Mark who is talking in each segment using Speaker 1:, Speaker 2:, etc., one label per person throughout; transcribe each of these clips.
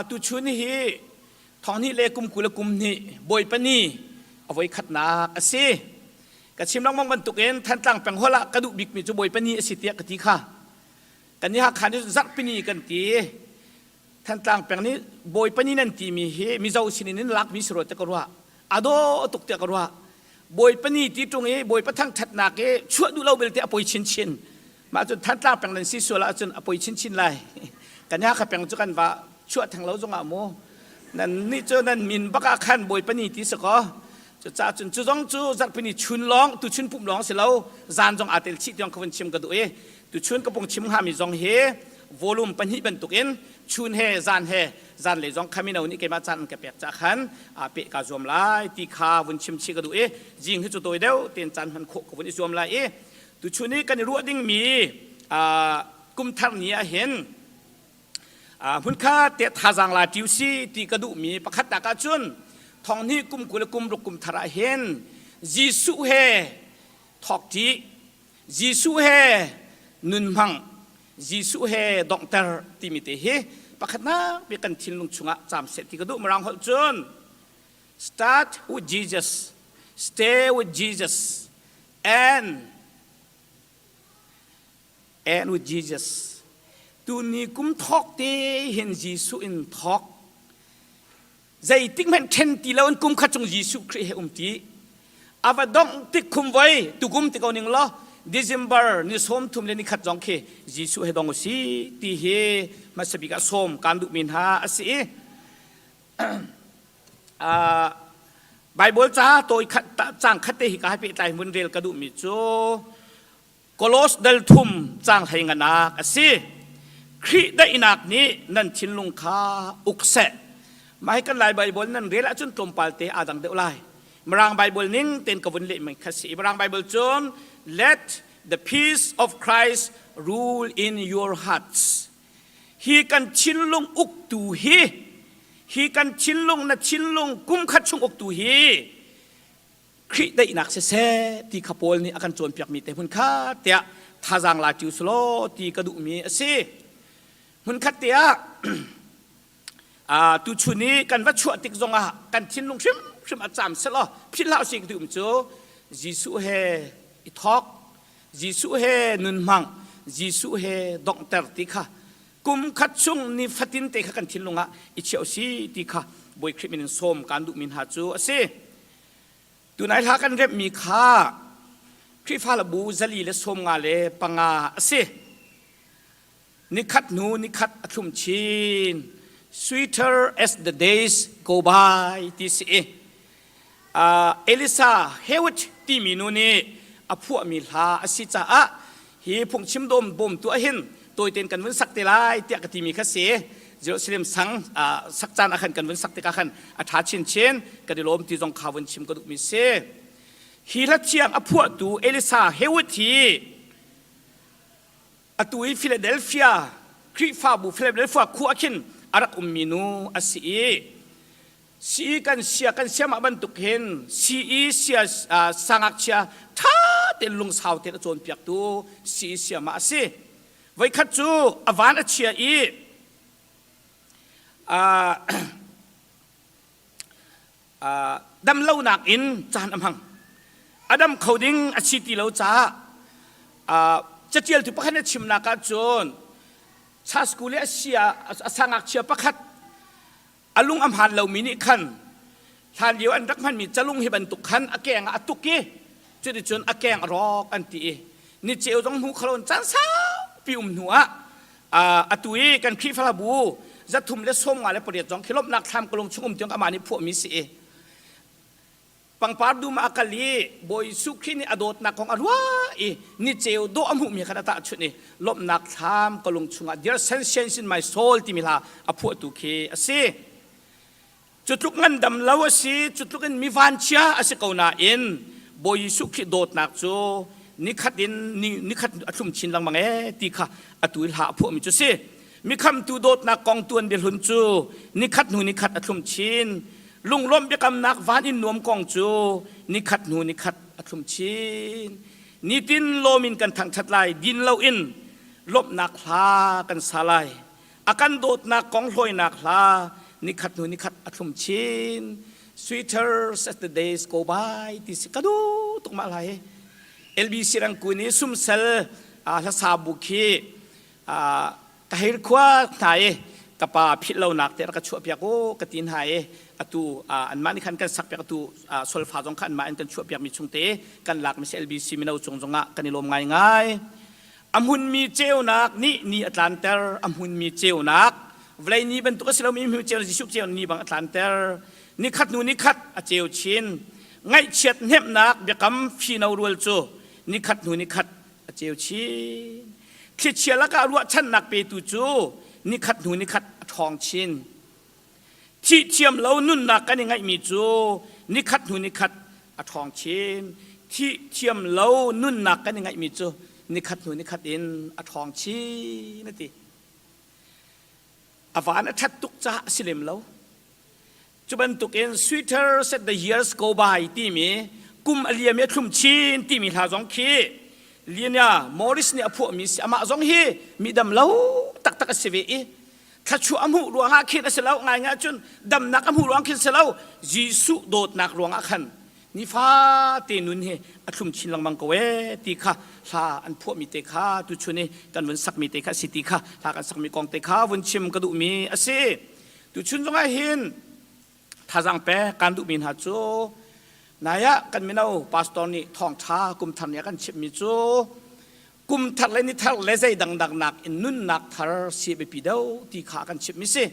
Speaker 1: Tuchun hi thonghnih le kum 20 le kum hnih Bawipa ni a voi khatnak a si. Ka chim lengmang bantukin Thantlang peng holh ah ka duh bikmi cu Bawipa ni a si tiah ka ti kha. Kan nih Hakha nih zarhpini kan ti. Thantlang peng nih Bawipa ni nan timi hi Mizo sinin in lakmi si rua tiah ka ruah. A dawh tuk tiah ka ruah. Bawipa ni ti ṭung i Bawipa thangṭhatnak i chuah duh lo belte a poi chinchin. Mah cun Thantlang peng nan si sual ahcun a poi chinchin lai. Kan Hakha peng cu kan va chuah theng lo zongah mu. Nan nih cu nan min bak ah khan Bawipa ni ti si kaw. Cucaah cun cu zong cu zarhpini chun lawng tuchun pumh lawng si lo zan zong aa tel chih tiang ka vun chim ka duh i tuchun ka pung chim hngami zong hi volume pahnih bantukin chun he zan he zan lei zong khamino nih keimah caan an ka pek ca khan aa peh ka zuam lai ti kha vun chim chih ka duh i zing hi cu tawi deuh tein caan hman khawh ka vun i zuam lai i Tuchun i kan i ruah dingmi kumthar ni ah hin hmunkhat te thazaang la ṭi si ti ka duhmi pakhat nak ahcun thonghnih kum 20 le kum ruk kum thar ah hin Jesuh he thawk ṭi, Jesuh he nun hmang, Jesuh he donghter timi te hi pakhatnak bik kan thinlung chungah caam seh ti ka duh. Mirang holh cun start with Jesus, stay with Jesus, and and with Jesus. Tuni kum thawk te hin Jesuh in thawk. Zeitik hmanh ṭhen ti lo in kum khat chung Jesuh Khrih he um ti. Ava dongh tik khum voi tukum ti ko ning law December ni 30 le ni khat zong khi Jesuh he dong si ti hi hmasa bik ah sawm kan duhmi hna a si i Baibal ca tawi khat cang khat te hi ka pehtlai mun rel ka duhmi cu Kolos dal thum cang hlei nganak a si. Khrih daihnak nih nan thinlung kha uk seh. Mah hi kan Lai Baibal nan rel ahcun tlawmpal te aa dang deuh lai. Mirang Baibal ning ten ka vun leh mi kha si. Mirang Baibal cun let the peace of Christ rule in your hearts. Hi kan thinlung uktu hi hi kan thinlung na thinlung kum khat chung uktu hi Khrih daihnak siseh ti kha Paul nih a kan cawnpiakmi te hmun kha tiah thazaang la ṭiu selaw ti ka duhmi a si. Hmun khat te ah tuchun i kan va chuah tik zongah kan thinlung hrimhrim a caam selaw philh hlah usih ka ti um cu Jesuh he i thawk Jesuh he nun hmang Jesuh he donghter ti kha kum khat chung ni fatin te kha kan thinlung ah i chiah si ti kha Bawi Khrih min in sawm kan duhmi hna cu a si. Tunai hla kan remhmi kha Khrihfa le bu 455 a si. Nikhat hnu nikhat a thlum chin. Sweeter as the days go by ti si i Elisa Hewitt timi nu nih a phuahmi hla a si caah hi phungchim dawm bawmtu ahhin tawitein kan vun sak te lai tiah ka timi kha si. Jerusalem sang sak caan ah khan kan vun sak tikah khan a ṭha chinchin kan i lawm ti zong kha vun chim ka duhmi si. Hi hla thiang a phuahtu Elisa Hewitt hi atu i Philadelphia Khrihfabu Philadelphia khua khin a rak ummi nu a si i sii kan sia kan siamah bantuk hin sii sia sangakchia ṭha tein lungsau tein a cawnpiaktu sii siamah a si. Voikhat cu a van a chia i damlonak in caan a hmang. A dam kho ding a si ti lo caah caṭialtu pakhat nih a chimnak ah cun Chasku le a sia a sangakchia pakhat a lung a hmaan lomi nih khan hlanlio an rak hmanmi calung hi bantuk khan a keng ah a tuk i cuticun a keng a rawk an ti i niceu zong hmu kho lo in caan saupi um hnu ah atu i kan Khrihfabu 358 zong khi lawmhnak thlam ka lung chung um tiang amah nih phuahmi si i pangpar dum ah a kal i Bawi Jesuh Khrih nih a dawtnak kong a ruah i niceu dawh a hmuhmi khan a tahchunh i lawmhnak thlam ka lung chungah Dear Sunshine in my soul timi hla a phuahtu khi a si. Cu tluk ngandam lo a si, cu tluk in mi vanchia a si ko nain Bawi Jesuh Khrih dawtnak cu nikhat in nikhat a thlum chin lengmang ee ti kha atu i hla a phuahmi cu si. Mikhamtu dawtnak kong tuan biahlun cu nikhat hnu nikhat a thlum chin. Lunglawmh biakamnak van in nuam kong cu nikhat hnu nikhat a thlum chin. Nitin lawm in kan thangṭhat lai, din loin lawmhnak hla kan sa lai. A kan dawtnak kong hlawinak hla nikhat hnu nikhat a thlum chin. Sweeter as the days go by ti si ka duh tuk mah hla hi. LBC Rangkun i sumsel hlasa bu khi ka hei khua hna i ka pa philh lonak te rak ka chuah piak u ka ti hna i atu anmah nih khan kan sak piak atu solfa zong kha anmah in kan chuah piak mi chung te kan lak mi si LBC mino cung zongah kan i lawm ngaingai. A hmunmi ceunak nih ni a tlanter a hmunmi ceunak vawlei ni bantuk a si lomi hmu ceu Jesuh ceu ni bang a tlanter nikhat hnu nikhat a ceu chin ngaihchiat hnemhnak biakam fino rual cu nikhat hnu nikhat a ceu chin. Thlichia lakah ruahchannak petu cu nikhat hnu nikhat a ṭhawng chin. Thih thiam lo nunnak kan i ngaihmi cu nikhat hnu nikhat a ṭhawng chin. Thih thiam lo nunnak kan i ngaihmi cu nikhat hnu nikhat in a ṭhawng chin a ti. A van a ṭhat tuk caah a si lem lo. Cu bantukin Sweeter Set the Years Go By timi kum a liam i a thlum chin timi hla zong khi Liana Morris nih a phuahmi si amah zong hi mi dam lo taktak a si ve i thluachuah a hmuh ruangah khin a si lo ngaingai cun damnak a hmuh ruang khin si lo Jesuh dawtnak ruangah khan nifate nun hi a thlum chin lengmang ko ee ti kha hla an phuahmi te kha tuchun i kan vun sakmi te kha a si ti kha hla kan sakmi kong te kha vun chim ka duhmi a si. Tuchun zongah hin thazaang pek kan duhmi hna cu nai ah kan mino pastor nih thawngṭha kum thar nih a kan chimhmi cu kum thar le ni thar le zei dangdang nak in nunnak thar si biapi deuh ti kha a kan chimhmi si.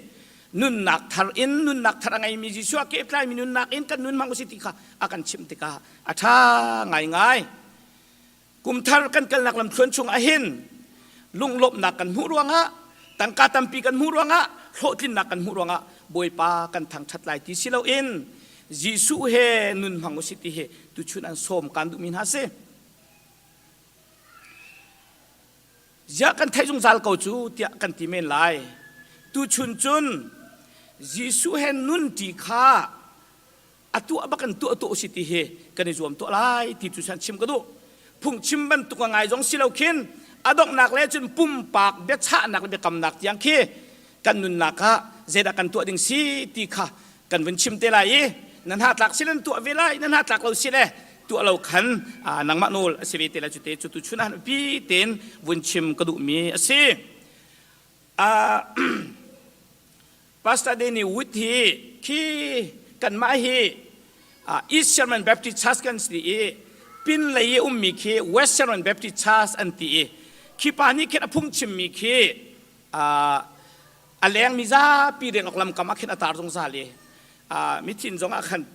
Speaker 1: Nunnak thar in nunnak thar a ngeimi Jesuh a kehtlaimi nunnak in kan nun hmang usih ti kha a kan chimh tikah a ṭha ngaingai. Kumthar kan kalnak lamthluan chung ahhin lunglawmhnak kan hmuh ruangah tangka tampi kan hmuh ruangah hlawhtlinnak kan hmuh ruangah Bawipa kan thangṭhat lai ti si loin Jesuh he nun hmang usih ti hi tuchun an sawm kan duhmi hna si. Ziah kan theih zungzal ko cu tiah kan ti men lai. Tuchun cun Jesuh he nun ṭi kha a tuah bak in tuah tuah usih ti hi kan i zuam tuah lai ti cu san chim ka duh phungchim bantuk a ngai zong si lo khin a donghnak le cun pumpak biachahnak le biakamnak tiang khi kan nunnak ah zeidah kan tuah ding si ti kha kan vun chim te lai i nan ha tlak si nan tuah ve lai nan ha tlak lo si le tuah lo khan nangmah nawl a si ve te lai cu te cu tu chun ah pi tein vun chim ka duhmi a si. Pastor Danny Wood hi khi kanmah hi East Sherman Baptist Church kan si i pin lei i ummi khi West Sherman Baptist Church an ti i khi pa nih khin a phungchimmi khi a lengmi zapi reng awk lamkam ah khin a tar zungzal i mithin zong ah khan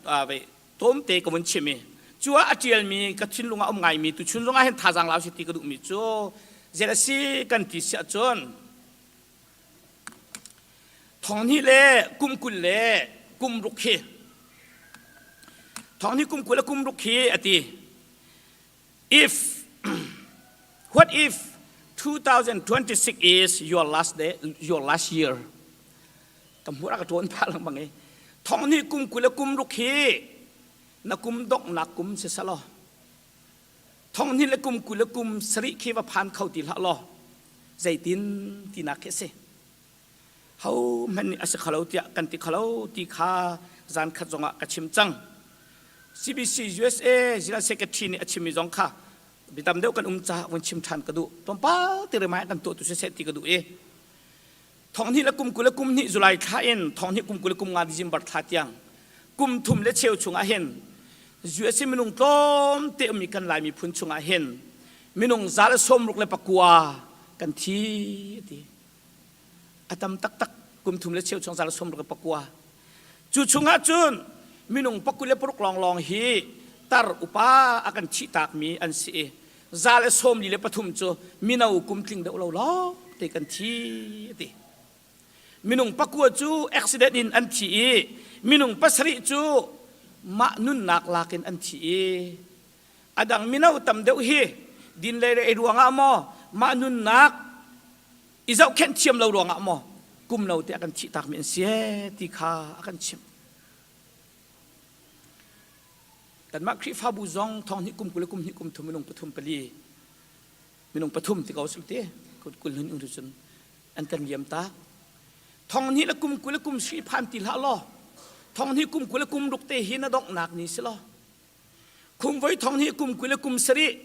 Speaker 1: tlawmte ka vun chim i cu ah a ṭialmi ka thinlung ah um ngaimi tuchun zong ah hin thazaang lau si ti ka duhmi cu zei a si kan ti si ahcun Thonghnih le kum 20 le kum ruk hi thonghnih kum 20 le kum ruk hi a ti. If what if 2026 is your last day, your last year? Ka hmur a ka ṭawn phah lengmang i thonghnih kum 20 le kum ruk hi na kum donghnak kum si selaw Thonghnih le kum 20 le kum sarih khi va phan kho ti hlah law zeitin tinak khi a si. Ho hmanh nih a si kholo tiah kan ti kholo ti kha zan khat zongah ka chim cang. CBC USA General Secretary nih a chimmi zong kha bitam deuh kan um caah vun chim ṭhan ka duh. Tlawmpal te rimai kan tuah tu siseh ti ka duh i Thonghnih le kum 20 le kum hnih July thla in thonghnih kum 20 le kum nga December thla tiang kum thum le cheu chungah hin USA minung tlawmte ummi kan Lai miphun chungah hin minung 169 kan thi ti. A tam taktak kum thum le cheu chung 169. Cu chungah cun minung 26 lawnglawng hi tar upa a kan thih takmi an si i 143 cu mino kum tling deuh lo lawng te kan thi a ti. Minung pakua cu accident in an thi i minung pasarih cu mah nunnak lak in an thi i a dang mino tam deuh hi din le ei ruangah maw mah nunnak i zohkhenh thiam lo ruangah maw kum lo te a kan thih takmi an si ti kha a kan chimh. Kanmah Khrihfabu zong thong hnih kum 20 le kum hnih kum thum minung pathum pali minung pathum ti ko sim ti kul hun cun an kan liam ta. Thong hnih le kum 20 le kum sri phan ti hlah law thong hnih kum 20 le kum ruk te hi na donghnak ni si law khum voi thong hnih kum 20 le kum sarih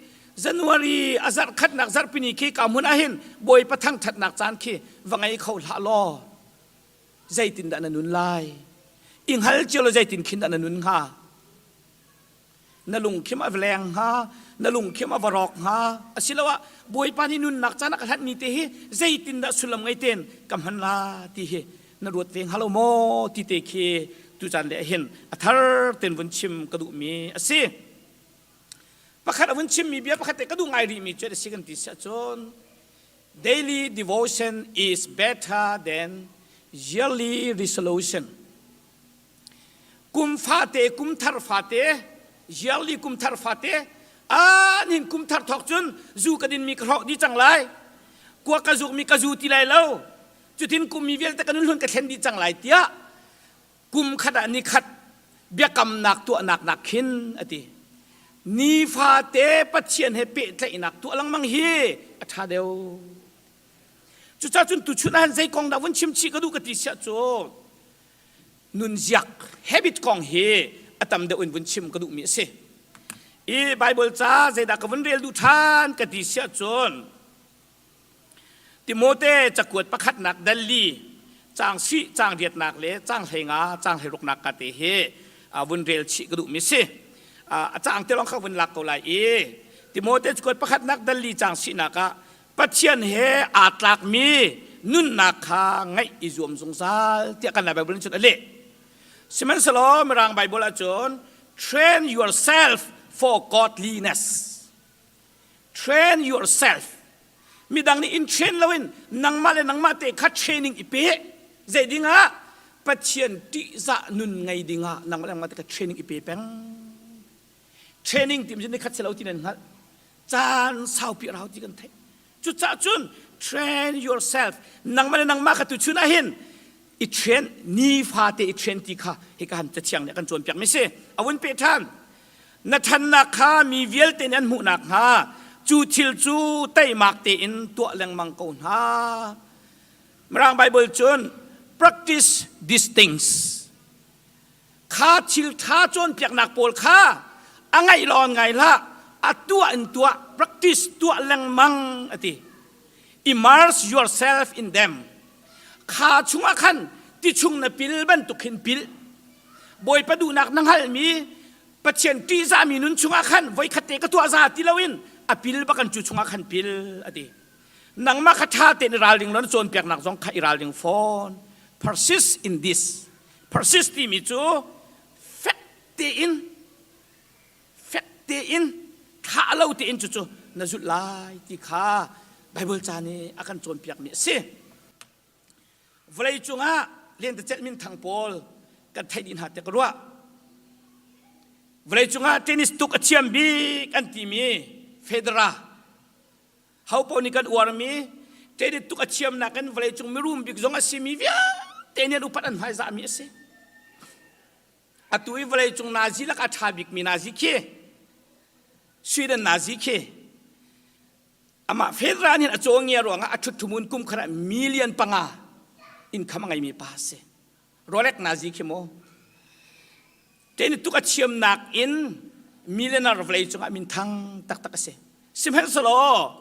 Speaker 1: January a zarh khatnak zarhpini khi ka hmun ah hin Bawipa thangṭhatnak caan khi va ngei kho hlah law zeitindah na nun lai i hngal cio law zeitin khin dah na nun hnga Na lungkhim a va leng hnga, na lungkhim a va rawk hnga. Asiloah Bawipa nih nunnak caan a ka hlanhmi te hi zeitindah sullam ngei tein ka hman la ti hi na ruat ve hnga lo maw ti te khi tucaan le hin a thar ten vun chim ka duhmi a si. Pakhat a vun chimmi bia pakhat te ka duh ngai rihmi cu a si kan ti si ahcun daily devotion is better than yearly resolution. Kum fate, kum thar fate, yearly kum thar fate, a nin kum thar thawk cun zu ka din mi ka hrawk dih cang lai. Kua ka zuk mi ka zu ti lai lo. Cutin kum mi vialte ka nun hlun ka thlen dih cang lai tiah kum khat ah ni khat biakamnak tuahnak nak khin a ti. Nifate Pathian he pehtlaihnak tuah lengmang hi a ṭha deuh. Cucaah cun tuchun ah zei kong dah vun chim chih ka duh ka ti siah cu nunziak habit kong hi a tam deuh in vun chim ka duhmi a si. I Bible ca zeidah ka vun rel duh ṭhan ka ti siah cun Timote cakuat pakhatnak dal li caang si caang riatnak le caang hleinga caang hleiruknak ka te hi vun rel chih ka duhmi si. A caang te lawng kha vun lak ko lai i Timote cakuat pakhatnak dal li caang sinak ah Pathian he aa tlakmi nunnak kha ngaih i zuam zungzal tiah kan Lai Baibal nih cun a leh. Sihmanhsehlaw Mirang Baibal ahcun train yourself for godliness. Train yourself. Midang nih in train loin nangmah le nangmah te kha training i pe. Zei dingah Pathian ṭihzah nun ngei dingah nangmah le nangmah te kha training i pe peng. Training tim ni khat si lo ti nan hngalh. Caan saupi a rau ti kan theih. Cucaah cun train yourself. Nangmah le nangmah kha tuchun ah hin i train nifate i train ti kha hika han cathiang nih a kan cawnpiak mi si. A vun peh ṭhan. Na ṭhannak kha mi vialte nih an hmuh nakhnga cu thil cu teimak tein tuah lengmang ko hna. Mirang Bible cun practice these things. Kha thil ṭha cawnpiaknak pawl kha a ngaih lawn ngai hlah, a tuah in tuah, practice tuah lengmang a ti. Immerse yourself in them. Kha chungah khan ti chung na pil bantuk khin pil. Bawipa duhnak na hngalhmi Pathian ṭihzahmi nun chungah khan voikhat te ka tuah za ti loin a pil bak an cu chungah khan pil a ti. Nangmah kha ṭha tein i ralring law na cawnpiaknak zong kha i ralring fawn. Persist in this. Persist timi cu fek tein fek tein thlah lo tein cucu na zulh lai ti kha Bible ca nih a kan cawnpiakmi a si. Vawlei cungah lentecelh minthang pawl kan theih dih hna tiah ka ruah. Vawlei cungah tennis tuk a thiam bik an timi Federer Ho paoh nih kan uarmi credit tuk a thiamnak in vawleicung mirum bik zong a simi vialte nih an upat an hmaizahmi a si. Atu i vawleicung nazi lakah a ṭha bikmi nazi khi Sweden nazi khi amah Federer nih a cawngia ruangah a ṭhut ṭhumun kum khat ah million panga income a ngeimi pa a si. Rolex nazi khi maw Teni tuk a thiamnak in millionaire vawlei cungah minthang taktak a si. Sihmanhsehlaw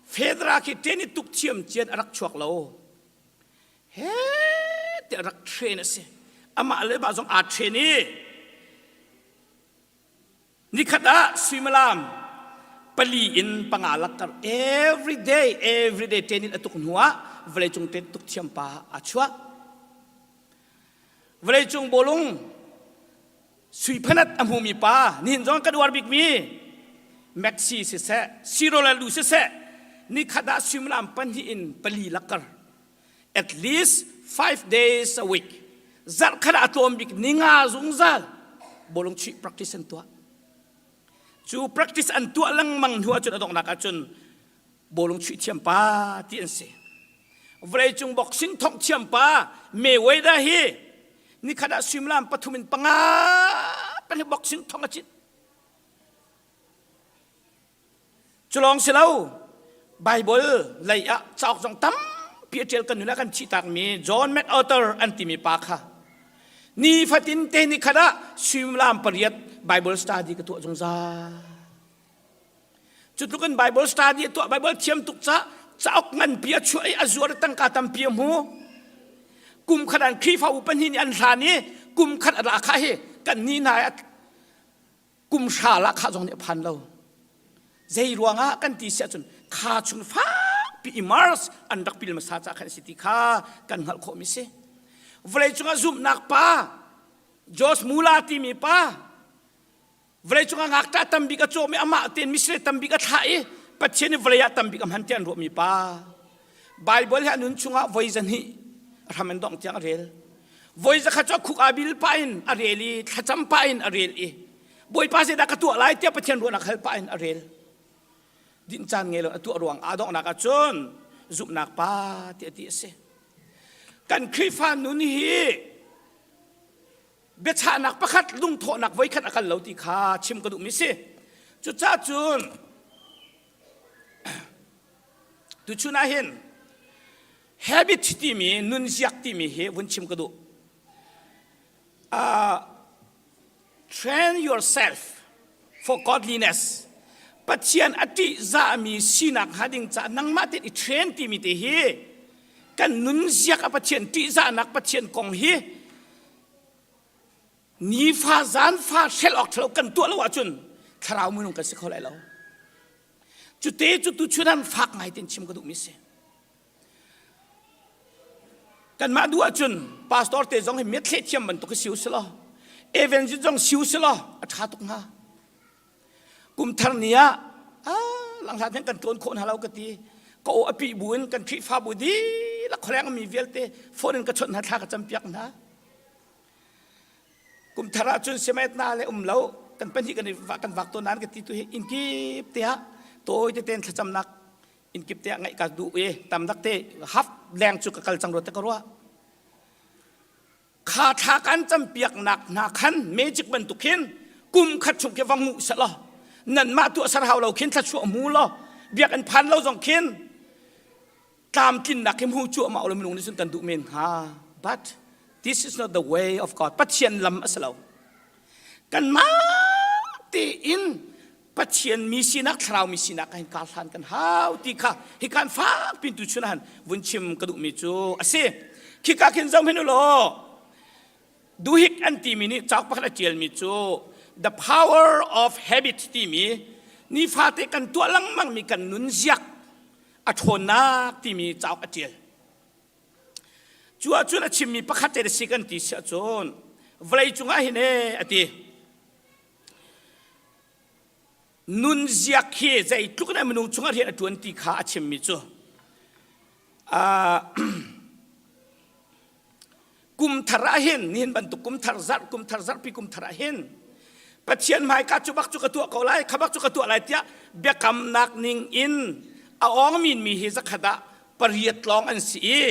Speaker 1: Federer khi teni tuk thiam cian a rak chuak lo. He ti a rak train a si. Amah le mah zong aa train i nikhat ah suimilam pali in panga lakkar every day every day training a tuk hnu ah vawleicung ten tuk thiam pa aa chuah. Vawleicung bawlung sui phanat a hmumi pa nihin zong kan uar bikmi Messi siseh Ronaldo siseh nikhat ah suimilam pahnih in pali lakkar at least five days a week zarhkhat ah a tlawm bik ninga zungzal bawlung chuih practice an tuah cu practice an tuah lengmang hnu ahcun a donghnak ahcun bawlung chuih thiam pa ti an si vawleicung boxing thongh thiam pa Mayweather hi nikhat ah suimilam pathum in panga pahnih boxing thong a cit cu lawng si lo Bible lei ah cauk zong tampi. Piaṭial kan nula kan thihtakmi John MacArthur an timi pa kha nifatin te ni khat ah suimilam pariat Bible study ka tuah zungzal. Cu tluk in Bible study a tuah Bible thiam tuk ca cauk nganpi a chuah i a zuar tangka tampi a hmu. Kum khat an Khrihfa upa hnih nih an hlan i kum khat a ra kha hi kan ni hna kum hra lah kha zong nih a phan lo zei ruangah kan ti si ahcun kha chung fakpi i Mars an rak pil hmasa ca khan a si ti kha kan hngalh khawhmi si vawlei cungah zumhnak pa George Muller timi pa vawlei cungah ngakṭah tambik a cawm i amah tein missionary tambik a thlah i Pathian i vawlei ah tambik a hman tiah an ruahmi pa Bible hi a nun chungah voi zahnih a hram in dongh tiang a rel. Voi zakhat cu a khuk aa bil pah in a rel i thlacam pah in a rel i Bawipa zeidah ka tuah lai tiah Pathian ruahnak hal pah in a rel. Dinh caan ngei lo a tuah ruang aa donghnak ah cun zumhnak pa tiah ti a si. Kan Khrihfa nun hi biachahnak pakhat lungthawhnak voikhat a kal lo ti kha chim ka duhmi si. Cucaah cun Tuchun ah hin habit timi nunziak timi hi vun chim ka duh. Train yourself for godliness. Pathian a ṭihzahmi sinak hnga ding caah nangmah tein i train timi te hi kan nunziak a Pathian ṭihzahnak Pathian kong hi nifa zanfa hrelh awk ṭhalo kan tuah lo ahcun thlarau minung kan si kho lai lo. Cute cu tuchun an fak ngai ten chim ka duhmi si. Kanmah duh ahcun pastor te zong hi miathle thiam bantuk hi si u selaw evangelist zong si u selaw a ṭha tuk hnga. Kum thar ni ah langhlat hin kan tlawn khawh hna lo ka ti. Ka aw a pih bu in kan Khrihfabu dihlak khualeng mi vialte phone in ka chawnh hna thla ka campiak hna. Kum thar ahcun siamet na le um lo kan pahnih kan i kan vak tawn nain ka ti tu hi inn kip te ah tawi tete in thlacamnak inn kip te ah ngaih ka duh i tam dak te half leng cu ka kal cang rua te ka ruah kha thla kan campiaknak hna khan magic bantuk khin kum khat chung khi va nguh seh law nanmah tuah ser hau lo khin thluachuah hmu law biakinn phan lo zong khin tlamtlinnak hi hmu cuahmah lo minung nih cun kan duh men hnga but this is not the way of God Pathian lam a si lo kanmah tein Pathian mi sinak thlarau mi sinak hin kar hlan kan hau ti kha hi kan fak pin tu chun han vun chim ka duhmi cu a si khika khin zong hin law duhik an timi nih cauk pakhat a ṭialmi cu the power of habit timi nifate kan tuah lengmangmi kan nunziak a ṭhawnnak timi cauk a ṭial. Cu ahcun a chimmi pakhat te si kan ti si ahcun vawlei cungah hin ee a ti. Nunziak hi zeitluk in minung chungah rian a ṭuan ti kha a chimmi cu kum thar ah hin nihin bantuk kum thar zarh kum thar zarhpi kum thar ah hin Pathian hmaika cu bak cu ka tuah ko lai kha bak cu ka tuah lai tiah biakamnak ning in a awng min mi hi zakhat ah pariat lawng an si i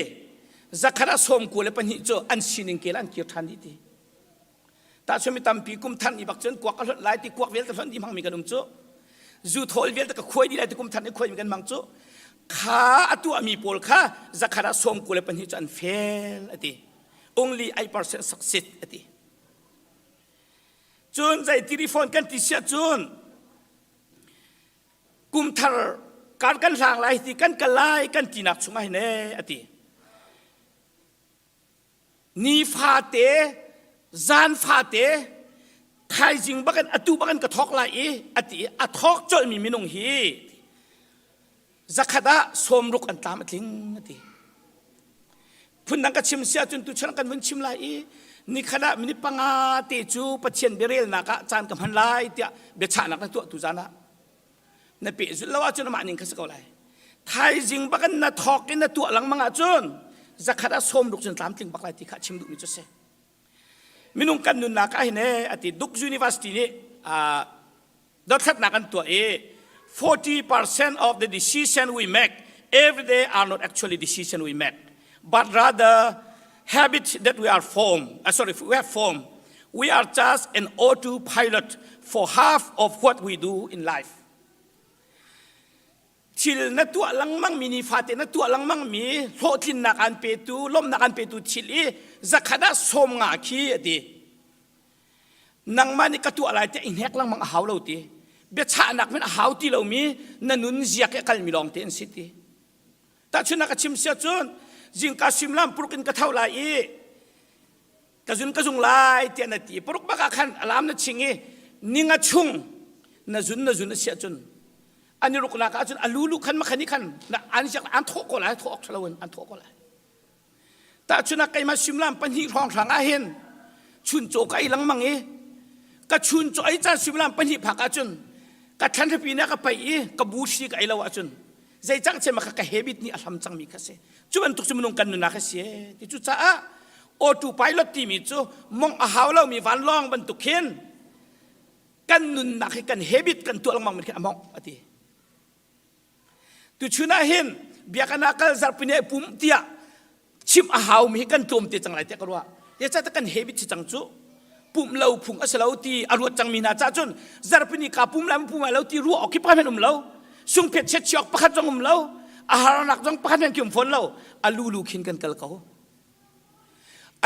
Speaker 1: zakhat ah 92 cu an sining kel an kir ṭhan dih ti Tahchun mi tampi kum thar ni bak cun kuak ka hlonh lai ti kuak vialte hlonh dih hmangmi kan um cu. Zu thawl vialte ka khuai dih lai ti kum thar ni khuai mi kan hmang cu. Kha a tuahmi pawl kha zakhat ah 92 cu an fail a ti. Only 8% succeed a ti. Cun zei ti phone kan ti siah cun kum thar kar kan hlang lai ti kan kal lai kan tinak chungah hin ee a ti. Nifate, zan fate, thaizing bakin atu bakin ka thawk lai i a ti i a thawk colhmi minung hi zakhat ah 60 an tlam a tling a ti. Phundang ka chim si ahcun tuchan kan vun chim lai i nikhat ah minute panga te cu Pathian biarelnak ah caan ka hman lai tiah biachahnak na tuah tu zan ah na pehzulh lo ahcun amah ning kha si ko lai thaizing bakin na thawk in na tuah lengmang ahcun zakhat ah 60 cun tlamtling bak lai ti kha chim duhmi cu si minung kan nunnak ah hin e ati Duke University nih dothlatnak an tuah i 40% of the decision we make every day are not actually decision we make but rather habits that we are formed uh, sorry we have formed we are just an autopilot for half of what we do in life. Thil na tuah lengmang mi nifate na tuah lengmang mi hlawhtlinnak an petu lawmhnak an petu thil i zakhat ah 50 khi a ti. Nangmah nih ka tuah lai tiah i hnek lengmang a hau lo ti. Biachahnak men a hau ti lomi na nun ziak i a kalmi lawng te an si ti. Tahchunhnak ka chim sia cun zingka suimilam puruk in ka tho lai i ka zun ka zung lai tiah na ti paruk bak ah khan alam na ching i ninga chung na zun na zun a siah cun an i ruknak ah cun a lulu khan makhan i khan na an siak an thawh ko lai thawh awk ṭhalo in an thawh ko lai tahchun ah keimah suimilam pahnih hrawng hrang ah hin chuncaw ka ei lengmang i ka chuncaw ei caan suimilam pahnih phak ahcun ka thlan hripi nih a ka paih i ka bu hri ka ei lo ahcun zeicang cem kha ka habit nih a hlam cangmi kha si cu bantuk cu minung kan nunnak a si ti cu caah auto pilot timi cu mong a hau lomi vanlawng bantuk khin kan nunnak hi kan habit kan tuah lengmang mi khi a mong a ti tuchun ah hin biakinn ah kal zarhpini ai pum tiah chim a haumi hi kan tlawm te cang lai tiah ka ruah. Zeicahtiah kan habit si cang cu. Pumh lo phung a si lo ti a ruat cangmi hna cah cun zarhpini ka pum lai pum lai lo ti ruah awk khi pakhat hmanh um lo. Sungphet chiatchiak pakhat zong um lo. A harnak zong pakhat hmanh khi um fawn lo. A lulu khin kan kal ko.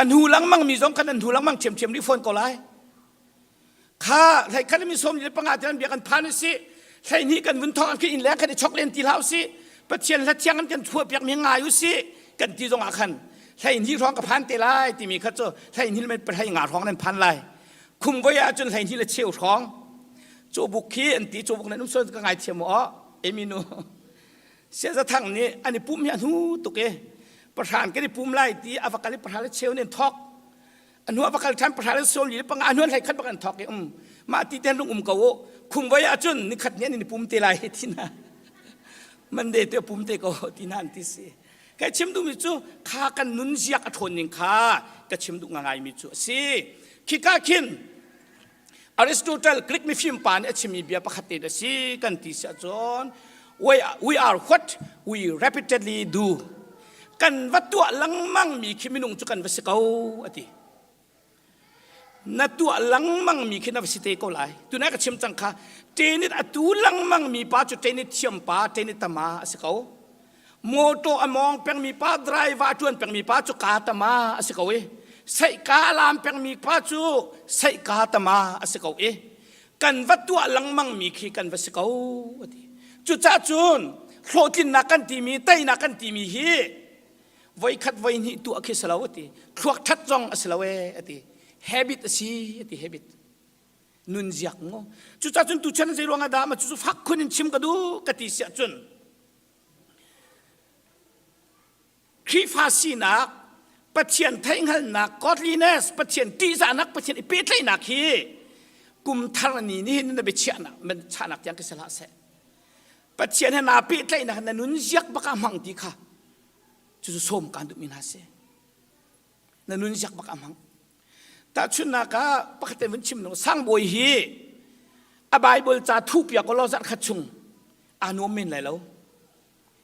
Speaker 1: A hnu lengmang mi zong kan an hnu lengmang ṭhiamṭhiam rih fawn ko lai. Kha hlei khat mi sawm le panga te an bia kan phan si hlei hnih kan vun thong an inn leng khan i chok len ti hlah usih Pathian hla thiang an kan chuah piak mi ngai usih kan ti zong ah khan hlei hnih hrawng ka phan te lai timi kha cu hlei hnih le hlei nga hrawng nan phan lai khum voi ah cun hlei hnih le cheu hrawng cawbuk khi an ti cawbuk nan um sual ka ngai thiam aw eminu Siazathang nih an i pum hi a hnu tuk i pahran kan i pum lai ti a va kal i pahra le cheu nin thok a hnu a va kal ṭhan pahra le sol li panga a hnuan hlei khat bak an thok i um mah ti ten lung um ko u khung voi ah cun nikhat ni an in pum te lai ti na mande te pum te ko ti na an ti si kai chim duh mi cu kha kan nun ziak a ṭhawn ning kha ka chim duh ngai mi cu a si khika khin Aristotle Greek mifim pa nih a chimmi bia pakhat te a si kan ti si ahcun we, we are what we repeatedly do kan va tuah lengmang mi khi minung cu kan va si ko a ti na tuah lengmang mi khi na va si te ko lai tunai ka chim cang kha tenit a tu lengmang mi pa cu tenit thiam pa tenit tama a si ko Motor a mawng pengmi pa driver a ṭuan pengmi pa cu ka tama a si ko i seihka a lam pengmi pa cu seihka tama a si ko i kan va tuah lengmang mi khi kan va si ko a ti. Cucaah cun hlawhtlinnak kan timi teinak kan timi hi voikhat voihnih tuah khi si lo a ti. Thluak ṭhat zong a si lo ee a ti. Habit a si a ti habit. Nun ziak ngo. Cucaah cun tuchan zei ruangah dah ma cucu fak khun in chim ka duh ka ti siah cun Khrihfa sinak, Pathian theihhngalhnak, godliness, Pathian ṭihzahnak, Pathian i pehtlaihnak hi kum thar ni nihin na biachiahnak, chahnak tiang ka si hlah seh. Pathian he naa pehtlaihnak na nun ziak bak ah hmang ti kha cucu sawm kaan duhmi hna si. Na nun ziak bak ah hmang. Tahchunhnak ah pakhat te vun chim no sangbawi hi a Bible ca thuh piak law zarh khat chung aa nuam men lai lo.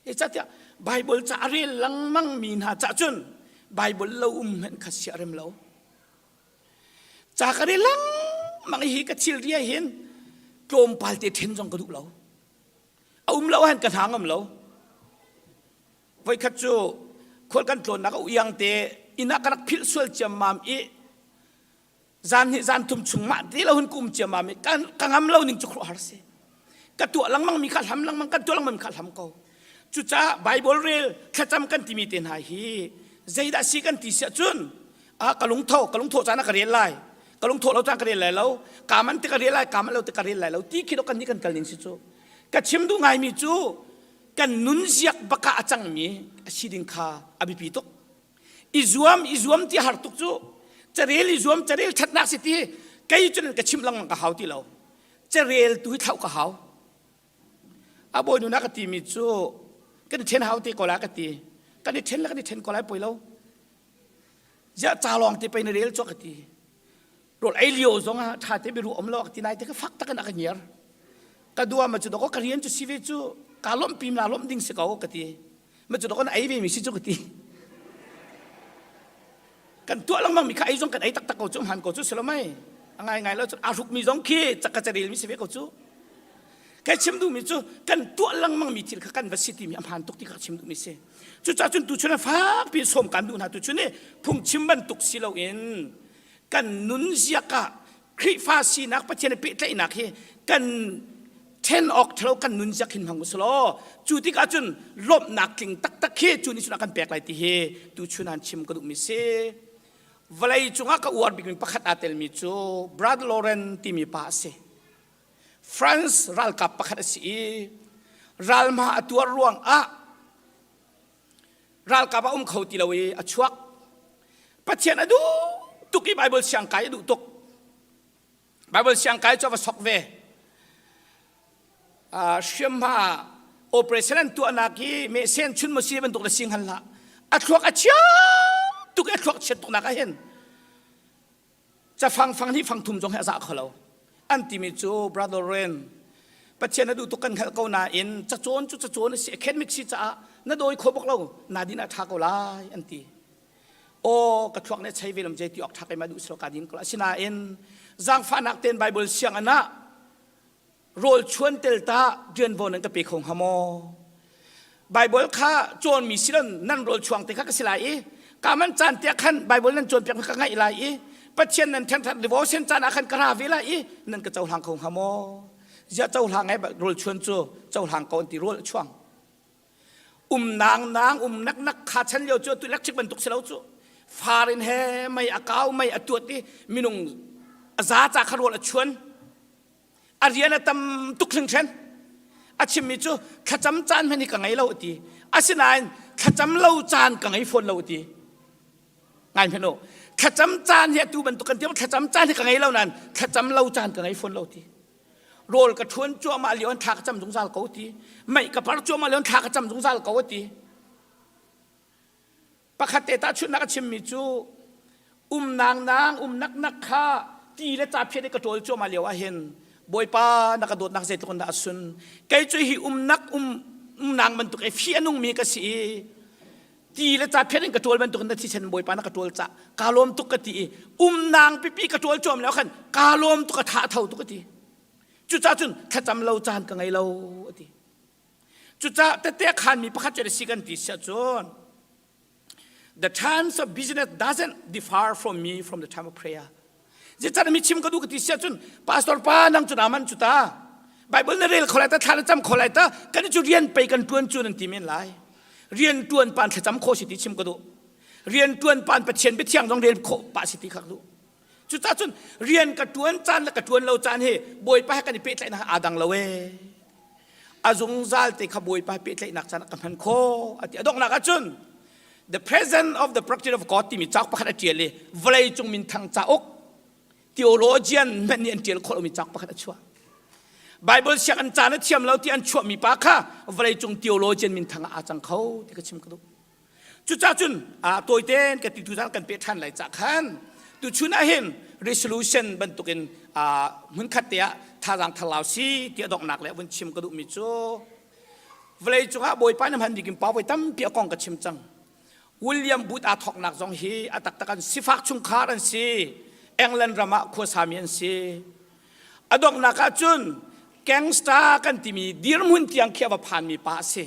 Speaker 1: Zeicahtiah Bible ca a rel lengmang mi hna cah cun Bible lo um hmanh kha sia rem lo. Ca ka rel lengmang hi ka thil ria hin tlawmpal te then zong ka duh lo. A um lo han ka hna ngam lo. Voikhat cu khual kan tlawnnak a uiang te inn ah ka rak philh sual ciammam i zan hnih zan thum chung mah te lo hun kum ciammam i ka ngam lo ning cu khuaruahhar si. Ka tuah lengmang mi kha hlam lengmang kan tuah lengmang mi kha hlam ko. Cucaah Bible rel thlacam kan timi te hna hi zeidah si kan ti siah cun ah ka lungtho ka lungtho caan ah ka rel lai ka lungtho lo caan ka rel lai lo ka man te ka rel lai ka man lo te ka rel lai lo ti khi kan nih kan kal ning si cu ka chim duh ngai mi cu kan nunziak baka a cangmi a si ding kha a biapi tuk i zuam i zuam ti har tuk cu carel i zuam carel thatnak si ti kei cun ka chim lengmang ka hau ti lo carel tu hi thlauh ka hau a bawi nu na ka ti mi cu kan i then hau te ko la ka ti kan i then le kan i then ko lai poi lo ziah ca lawng te pei na rel cu ka ti rawl ei lio zong ah ṭha te biaruah um lo ti nai te ka fak tak in a ka ngiar ka dua ma cu doko ka rian cu si ve cu ka lawmh pim la lawmh ding si ko ka ti ma cu doko na ei ve mi si cu ka ti kan tuah lengmang mi kha ei zong kan ei taktak ko cu hman ko cu si lo mai a ngai ngai lo cu a hruk mi zong khi cak ka carel mi si ve ko cu. Kai chim duhmi cu kan tuah lengmangmi thil kha kan va si timi a hmaan tuk ti kha chim duhmi si. Cucaah cun tuchun ah fakpi sawm kan duh hna tuchun i phungchim bantuk si loin kan nunziak ah Khrihfa sinak Pathian he pehtlaihnak hi kan then awk ṭhalo kan nunziak hin hmang usulaw cu tikah cun lawmhnak tling taktak khi cu nih cun a kan pek lai ti hi tuchun an chim ka duhmi si. Vawlei cungah ka uar bikmi pakhat aa telmi cu Brad Lauren timi pa a si. France ralkap pakhat a si i ralhma a tuar ruangah ralkap a um kho ti lo i a chuak. Pathian a duh tuk i Bible siangkai a duh tuk. Bible siangkai cu a va sok ve. Uh, hriamhma operation an tuahnak hi mehsen chun maw si bantuk le si hngal hlah. A thluak a chia tuk i a thluak chiat tuknak ah hin cafang fang hnih fang thum zong hi a za kho lo an timi cu brother Ren Pathian a duh tuk kan hngalh ko nain cacawn cu cacawn a si academic si caah na dawi kho bak lo na din ah ṭha ko lai an ti aw ka thluak nih chei ve lom je ti awk ṭha keimah duh silo ka din ko asinain zaangfahnak ten Bible sianginn ah rawl chuan tel ta rianvo nan ka pe kho hnga maw Bible kha cawnmi si lo nan rawl chuang te kha ka si lai i ka man caan te khan Bible nan cawnpiak ka ngaih lai i Pathian nan thengthat devotion caan ah khan ka ra ve lai i nan ka cohlang kho hnga maw ziah cohlang ai rawl chuan cu cohlang ko an ti rawl a chuang um nang nang um nak nak kha chan lio cu tu electric bantuk si lo cu far in he mei a kau mei a tuat i minung a za ca kha rawl a chuan a rian a tam tuk hringhran a chimmi cu thlacam caan hmanh hi ka ngei lo a ti asinain thlacam lo caan ka ngei fawn lo a ti ngai hmanh u thlacam caan hi atu bantuk kan ti thlacam caan hi ka ngei lo nain thlacam lo caan ka ngei fawn lo ti rawl ka ṭhuan cuahmah lio an thla ka cam zungzal ko ti mei ka par cuahmah lio an thla ka cam zungzal ko a ti Pakhat te tahchunhnak a chimmi cu um nang nang um nak nak kha ti le ca phiat i ka ṭawl cuahmah lio ah hin Bawipa na ka dawtnak zeitluk in dah a sun kei cu hi um nak um um nang bantuk i fi a nungmi ka si i ti le ca phiat in ka ṭawl bantuk in na thisen Bawipa na ka ṭawl cah kaa lawm tuk ka ti i um nang pipi ka ṭawl cuam lio khan kaa lawm tuk a tha tho tuk a ti cucaah cun thlacam lo caan ka ngei lo a ti Cucaah tette a khanmi pakhat cu a si kan ti siah cun the times of business doesn't differ from me from the time of prayer. Zeicahtiah mi chim ka duh ka ti siah cun pastor pa nang cu naa man cu ta Bible na rel kho lai ta thla na cam kho lai ta kan cu rian pei kan tuan cu nan ti men lai. Rian tuan pan thlacam kho si ti chim ka duh. Rian tuan pan Pathian biathiang zong rel khawh pah si ti kha ka duh. Cucaah cun rian ka ṭuan caan le ka ṭuan lo caan hi Bawipa he kan i pehtlaihnak aa dang lo ee. A zungzal te kha Bawipa he pehtlaihnak caan ah ka hman khawh a ti. A donghnak ah cun The Presence of the Practice of God timi cauk pakhat a ṭial i vawleicung minthang cauk theologian hmanh nih an ṭial khawh lomi cauk pakhat a chuah. Bible sianginn caan a thiam lo ti an chuahmi pa kha vawleicung theologian minthang ah aa cang kho ti ka chim ka duh. Cucaah cun tawitein ka ti tuzaan kan peh ṭhan lai cah khan tuchun ah hin resolution bantukin hmunkhat te ah thazaang tharlau si ti a donghnak le vun chim ka duhmi cu vawlei cungah Bawipa na hman bikin pa voi tampi a kong ka chim cang. William Booth aa thawknak zong hi a taktak an sifak chungkhar an si. England ram ah khuasami an si. A donghnak ah cun gangster kan timi dirhmun tiang khi a va phanmi pa a si.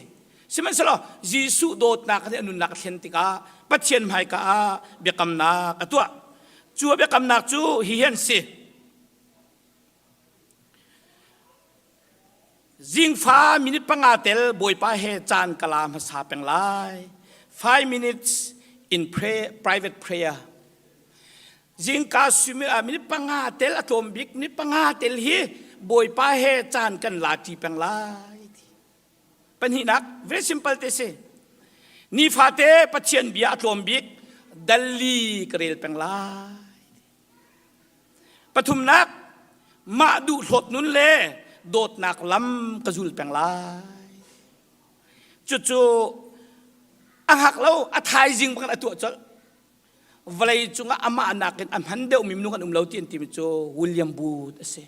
Speaker 1: Sihmanhsehlaw Jesuh dawtnak nih a nunnak a thlen tikah Pathian hmaika ah biakamnak a tuah. Cu a biakamnak cu hihi an si. Zingfa minute panga tel Bawipa he caan ka la hmasa peng lai. 5 minutes in pray, private prayer. Zingka minute panga tel a tlawm bik minute panga tel hi Bawipa he caan kan la ṭi peng lai. Pahnihnak, very simple te si. Nifate Pathian bia a tlawm bik dalli ka rel peng lai. Pathumnak, mah duh hlawt nun le dawtnak lam ka zul peng lai. Cucu a hngak lo, a thaizing bang a tuah colh. Vawlei cungah amah nakin a hman deuhmi minung an um lo ti an timi cu William Booth a si.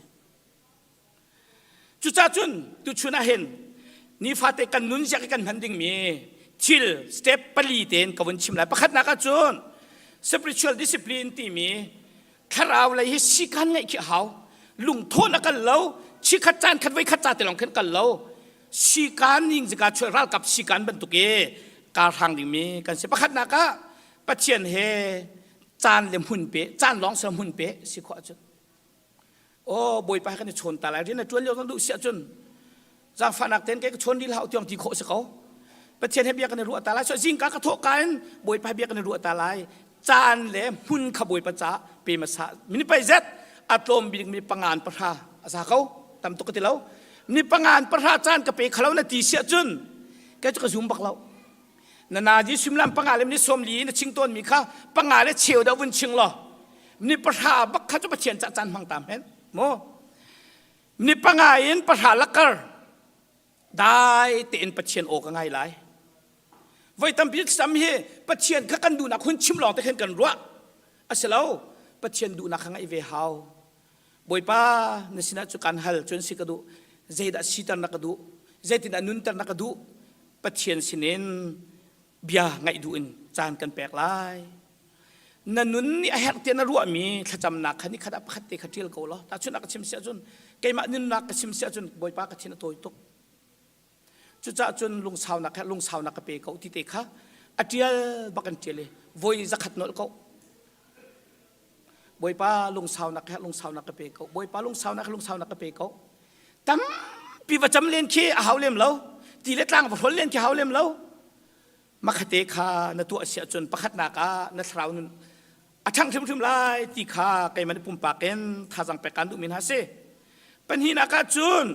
Speaker 1: Cucaah cun tuchun ah hin nifate kan nunziak i kan hman dingmi thil step pali tein ka vun chim lai. Pakhatnak ah cun spiritual discipline timi thlarau lei hi sikan ngeih khi a hau. Lungthawn a kal lo. Chikhat caan khat voi khat ca te lawng khin kal lo. Sikan ning zika chuai ralkap sikan bantuk i kar hrang dingmi kan si. Pakhatnak ah Pathian he caan le hmun pe, caan lawng sa hmun pe si khawh ahcun. Aw Bawipa kan i chawn ta lai rian na ṭuan lio zong duh si ahcun zaangfahnak tein kei ka chawn rih hlah tiang ti khawh si ko. Pathian he bia kan i ruah ta lai. So zingka ka thawh ka in Bawipa he bia kan i ruah ta lai. Caan le hmun kha Bawipa ca pe hmasa. Mini pei zet a tlawm bik mi pangan pahra a za ko. Tam tuk ka ti lo. Ni pangan pahra caan ka pe khalo na ti si ahcun kei cu ka zum bak lo. Na nazi suimilam panga le ni sawm li na ching tawnmi kha panga le cheu dah vun ching law ni pahra bak kha cu Pathian cah caan hmang ta men mu ni panga in pahra lakar dai tein Pathian aw ka ngai lai voi tampi sam hi Pathian kha kan duhnak hun chim lawng te khan kan ruah asilo Pathian duhnak kha ngaih ve hau Bawipa na sinah cu kan hal cun si ka duh zeidah siter na ka duh zeitindah nunter na ka duh Pathian sinin bia ngaih duh in caan kan pek lai. Na nun nih a herh tiah na ruahmi thlacamnak kha nikhat ah pakhat te kha ṭial ko law tahchunhnak ka chim si ahcun keimah nunnak ka chim si ahcun Bawipa ka thin a tawi tuk. Cucaah cun lungsaunak he lungsaunak ka pe ko ti te kha a ṭial bak in ṭial i voi zakhat nolh ko. Bawipa lungsaunak he lungsaunak ka pe ko. Bawipa lungsaunak he lungsaunak ka pe ko. Tampi va cam len khi a hau lem lo. Ti le tlang va hrol len khi hau lem lo. Makhate kha na tuah si ahcun pakhatnak ah na thlarau nun a ṭhang hrimhrim lai ti kha keimah nih pumpak in thazaang pek kaan duhmi hna si. Pahnihnak ah cun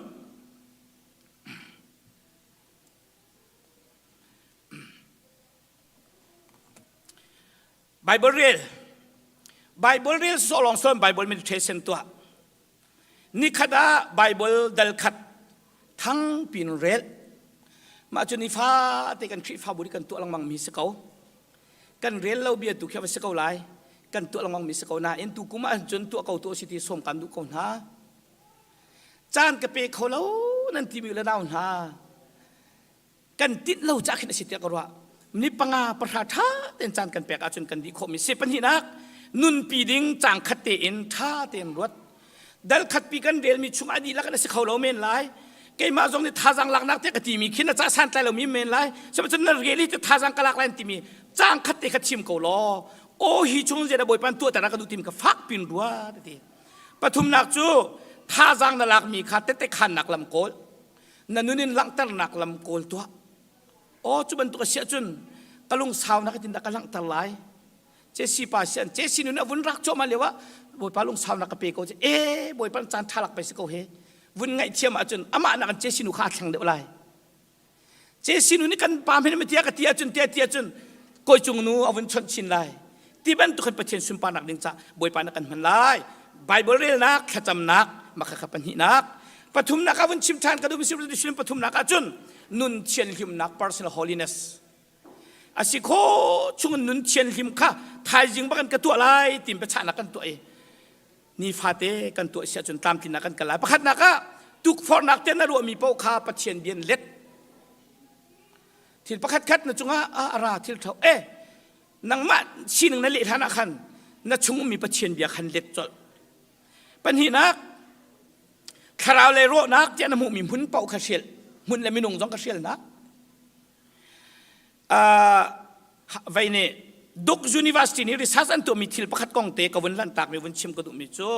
Speaker 1: Bible rel Bible rel sawh lawng sawn Bible meditation tuah nikhat ah Bible dal khat thang pin rel mah cu nifa te kan Khrihfabu nih kan tuah lengmang mi si ko kan rel lo bia tu khi va si ko lai kan tuah lengmang mi si ko nain tu kum ah cun tuah ko tu si ti sawm kan duh ko hna caan ka pe kho lo nan ti mi le nau hna kan tinh lo cah khin a si tiah ka ruah ni panga pahra ṭha tein caan kan pek ahcun kan dih khawhmi si pahnihnak nunpi ding caang khat tein ṭha tein ruat dal khatpi kan relmi chungah dihlak in a si kho lo men lai keimah zong nih thazaang laknak tiah ka timi khin a cah santlai lomi men lai sihmanhsehlaw na rel hi thazaang ka lak lai timi caang khat te kha chim ko law aw hi chung zeidah bawipa tuahter ka duh timi kha fak pin ruat ti pathumnak cu thazaang na lakmi kha tette khannak lam kawl na nun in langhternak lam kawl tuah aw cu bantuk a si ahcun ka lungsaunak in dah ka langhter lai Jesse pa sian Jesse nun a vun rak cuahmah lio ah Bawipa lungsaunak ka pe ko e Bawipa caan tha lak pe si ko he vun ngaihthiam ahcun amah nak in Jesse nu kha a thleng deuh lai Jesse nu nih kan pa hmene tia ka ti ahcun tia ti ahcun koi cung nu a vun chawnh chin lai ti bantuk in Pathian sunparnak ding ca Bawipa na kan hman lai Bible relnak thlacamnak makha kha pahnihnak pathumnak ah vun chim ṭhan ka duh mi pathumnak ahcun nun thianhlimnak personal holiness a si kho chung nun thianhlim kha thaizing bak in ka tuah lai tin biachahnak kan tuah i nifate kan tuah si ahcun tlamtlinnak kan kal lai pakhatnak ah tukforhnak te na ruahmi paoh kha Pathian bian let thil pakhat khat na cungah a ra thil ṭho e nangmah sining na leh hlan ah khan na chung ummi Pathian bia khan let colh pahnihnak thlarau le rawhnak tiah na hmuhmi hmun paoh kha hrial hmun le minung zong ka hrialnak vei nih Duke University nih research an tuahmi thil pakhat kong te ka vun lanhtakmi vun chim ka duhmi cu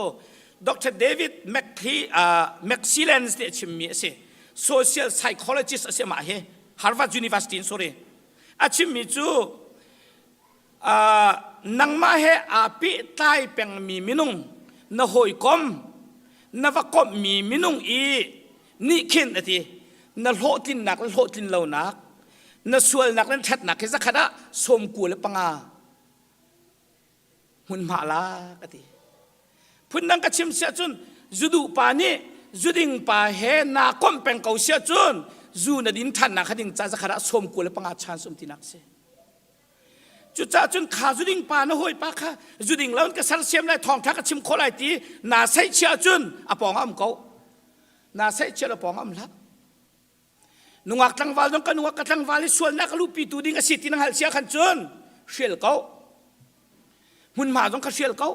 Speaker 1: Dr. David McClelland nih a chimmi a si social psychologist a si amah hi Harvard University in sorry a chimmi cu nangmah he aa pehtlai pengmi minung na hawikom na va komhmi minung i nih khin a ti na hlawhtlinnak le hlawhtlin lonak na sualnak le ṭhatnak hi zakhat ah sawm ku le panga hmunhma lak a ti phundang ka chim siah cun zuduh pa nih zuding pa he naa komh peng ko siah cun zu na din ṭhannak kha ding ca zakhat ah sawm ku le panga chance um tinak si cucaah cun kha zuding pa na hawipa kha zuding lo in ka sersiam lai thawngṭha ka chim khawh lai ti naa seihchiah cun a pawng ah um ko naa seihchiah lo pawng ah um hlah Nungak tlangval zong ka nungak ka tlangval hi sualnak a luhpi tu ding a si ti na hngalh sia khan cun hrial ko. Hmunhma zong kha hrial ko.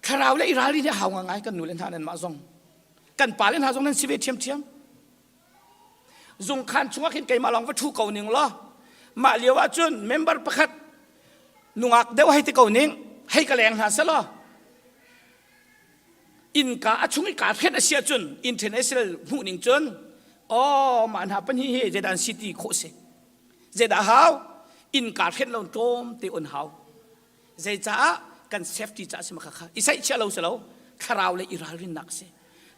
Speaker 1: Thlarau le i ralrin hi a hau ngai kan nu le hna nan mah zong. Kan pale hna zong nan si ve ṭhiamṭhiam. Zungkhan chungah khin keimah lawng va ṭhu ko ning law mah lio ah cun member pakhat nungak deuh hei ti ko ning hei ka leng hna selaw innka a chung i kaa hrenh a si ahcun international hmuh ning cun aw mah hna pahnih hi zeidah an si ti khawh si zeidah hau innka hrenh lo tlawm te on hau Zeicaah kan safety caah si ma kha i saihchiah lo si lo thlarau le i ralrinnak si.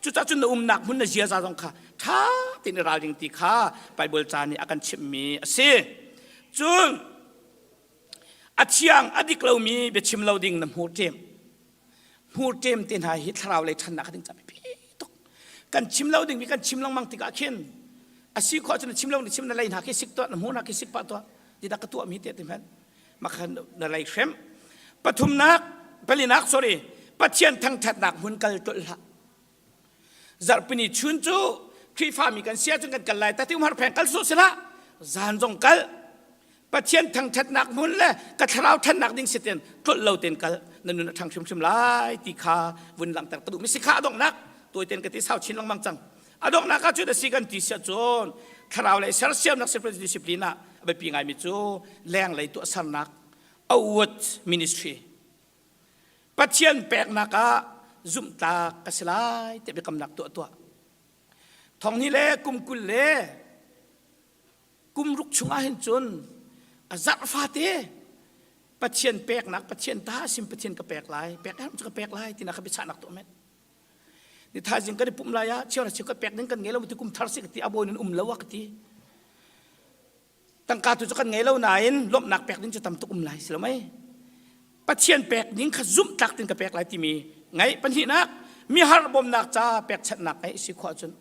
Speaker 1: Cucaah cun na umnak hmun na ziaza zong kha ṭha tein i ralring ti kha Bible ca nih a kan chimhmi a si. Cun a thiang a dik lomi biachim lo ding na hmur ṭem. Hmur ṭem te hna hi thlarau lei ṭhannak ding ca biapi tuk. Kan chim lo dingmi kan chim lengmang tikah khin a si khawh cun na chim lo na chim na lei hna khi sik tuah na hmur hna khi sik pah tuah ti dah ka tuahmi te ti hmanh makhan na lei hrem pathumnak palinak sorry pathian thangthatnak hmun kal tlolh hlah zarhpini chun cu Khrihfami kan sia cun kan kal lai ta ti umhar pheng kal sawh sila zan zong kal Pathian thangthatnak hmun le ka thlarau thannak ding si ten tlolh lo ten kal na nun a thang hrimhrim lai ti kha vun langhter ka duh mi si kha a donghnak tuai ten ka ti sau chin lengmang cang a donghnak ah cun a si kan ti sia cun thlarau lei sersiamnak spiritual discipline ah a biapi ngaimi cu lenglei tuahsernak outward ministry Pathian peknak ah zumhtlak ka si lai tiah biakamnak tuah tuah thong ni le kum 20 le kum ruk chungah hin cun a zarh fate Pathian peknak Pathian ta sim Pathian ka pek lai pek cu ka pek lai tina kha biachahnak tuah met Ni thaizing kan i pumh lai ah cheu cheu ka pek ding kan ngei lo ti kum thar si ka ti a bawi nan um lo a ka ti. Tangka tu cu kan ngei lo nain lawmhnak pek ding cu tam tuk um lai si lo mei. Pathian pek ding kha zumh tlak tin ka pek lai timi ngai pahnihnak mi har bawmnak ca pekchanhnak ngeih si khawh cun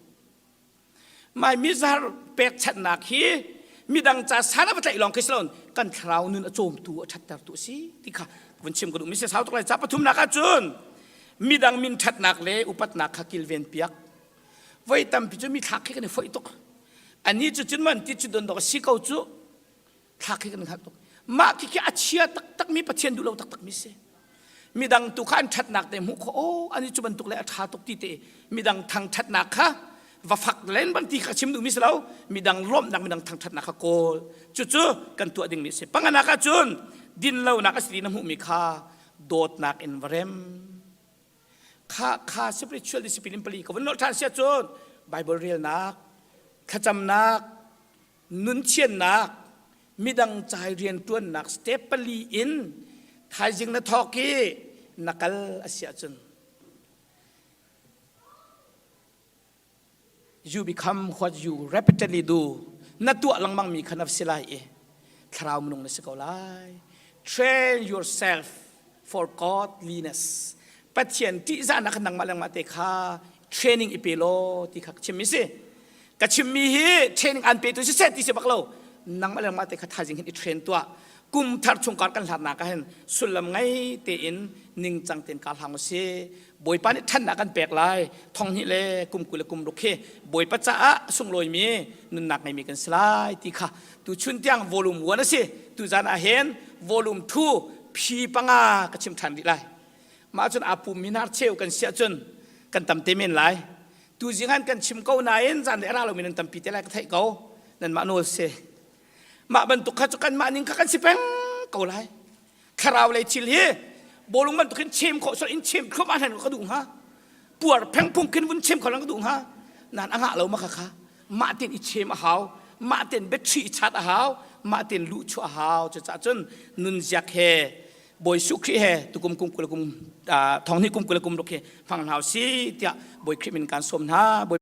Speaker 1: Mai mizar pekchanhnak hi midang ca san a va tlaih lawng khi si loin kan thlarau nun a cawmtu a ṭhattertu a si ti kha vun chim ka duh mi si sau tuk lai ca pathumnak ah cun midang min ṭhatnak le upatnak kha kilven piak voi tampi cu mi thlak khi kan i foih tuk ani cu cun man ti cu don dok a si ko cu thlak hi kan hngalh tuk mah khi khi a chia taktak mi Pathian duh lo taktak mi si midang tu kha an ṭhatnak te hmuh kho oh ani cu bantuk le a ṭha tuk ti te midang thangṭhatnak kha va fak len ban ti kha chim duh mi si lo midang lawmhnak midang thangṭhatnak kha kawl cucu kan tuah ding mi si panganak ah cun din lonak a si ti na hmuh mi kha dawtnak in va rem kha kha spiritual discipline pali ka vun nolh ṭhan sia cun Bible relnak thlacamnak nunthiannak midang cai rianṭuannak step pali in thaizing na thawk i na kal a si ahcun you become what you repeatedly do na tuah lengmang mi kha na si lai i thlarau minung na si ko lai train yourself for godliness Pathian ṭihzahnak kha nangmah lengmah te kha training i pe law ti kha ka chimmi si ka chimmi hi training an petu si seh ti si bak lo nangmah lengmah te kha thaizing hin i train tuah kum thar chungkar kan hlatnak ah hin sullam ngei tein ningcang tein kaa hlang si Bawipa nih ṭhannak kan pek lai thong hnih le kum 20 le kum ruk hi Bawipa caah sunglawimi nunnak ngeimi kan si lai ti kha tu chun tiang volume 1 a si tu zan ah hin volume 2 phi panga ka chim ṭhan rih lai mah cun aa pummi hnar cheu kan si ahcun kan tam te men lai tu zing han kan chim ko nain zan le ra lomi nan tampi te lai ka theih ko nanmah nawl si mah bantuk kha cu kanmah ning kha kan si peng ko lai thlarau lei thil hi bawlung bantuk hin chem khawh sol in chem thluam ahlan ka duh hnga puar phengphung khin vun chem kho lang ka duh hnga nan a ngah lo ma kha kha mah ten i chem a hau mah ten battery i chat a hau mah ten luh chuah a hau cucaah cun nun ziak he Bawi Jesuh Khrih he tukum kum 20 kum thong hnih kum 20 kum ruk hi hmang hna si tiah Bawi Khrih min kan sawm hna.